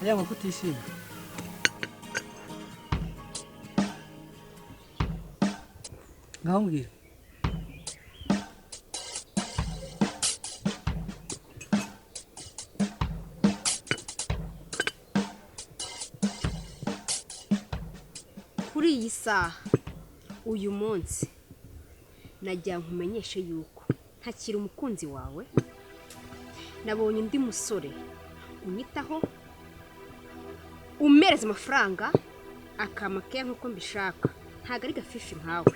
Ariya ngo kutishima. Ngaho mbwira. Kuri iyi saha uyu munsi nagira nkumenyeshe yuko ntakiri umukunzi wawe, nabonye undi musore unyitaho, umereza amafaranga akampa keya nk'uko mbishaka, ntabwo ari gafifi nkawe.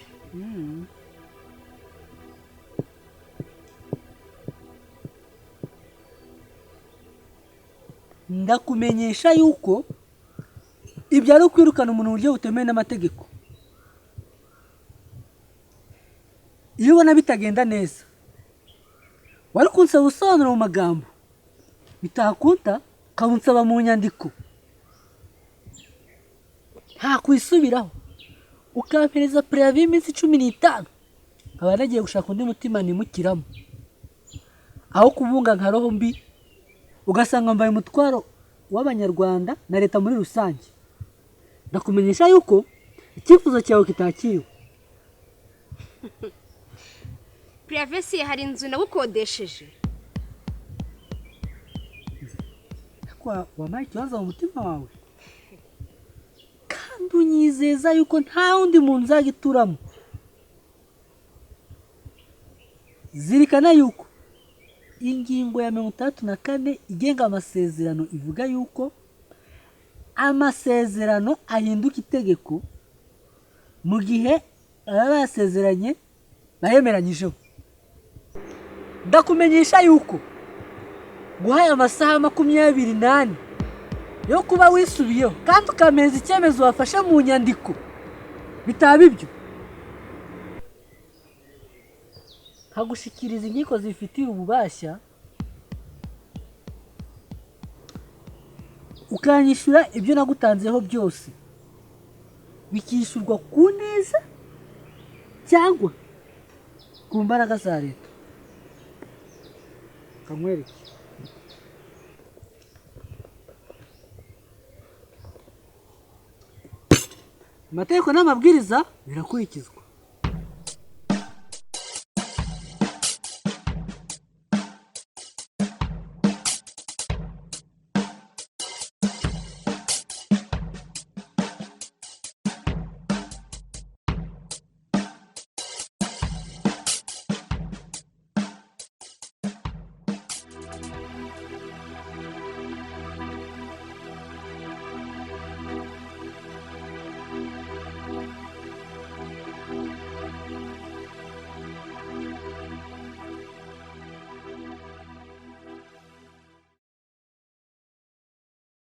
Ndakumenyesha yuko ibyo ari ukwirukana umuntu mu buryo butemewe n'amategeko. Iyo ubona bitagenda neza wari kunsaba ubusobanuro mu magambo, bitakunta ukabunsaba mu nyandiko, nta kwisubiraho, ukampereza preavis y'iminsi 15, nkaba nagiye gushaka undi mutima nimukiramo, aho kubunga nka roho mbi ugasanga mbaye umutwaro w'Abanyarwanda na leta muri rusange. Ndakumenyesha yuko icyifuzo cyawe kitakiriwe. Preavis hari inzu nagukodesheje. Kwa wampaye ikibazo mu mutima wawe, kandi unyizeza yuko nta wundi muntu uzagituramo. Zirikana yuko ingingo ya 64 igenga amasezerano ivuga yuko amasezerano ahinduka itegeko mu gihe ababa basezeranye bayemeranyijeho. Ndakumenyesha yuko guhaye amasaha 24 yo kuba wisubiyeho kandi ukameza icyemezo wafashe mu nyandiko, bitaba ibyo nkagushikiriza inkiko zifitiye ububasha, ukanyishyura ibyo nagutanzeho byose, bikishyurwa ku neza cyangwa ku mbaraga za leta. Kankwereke. Amategeko n'amabwiriza birakurikizwa.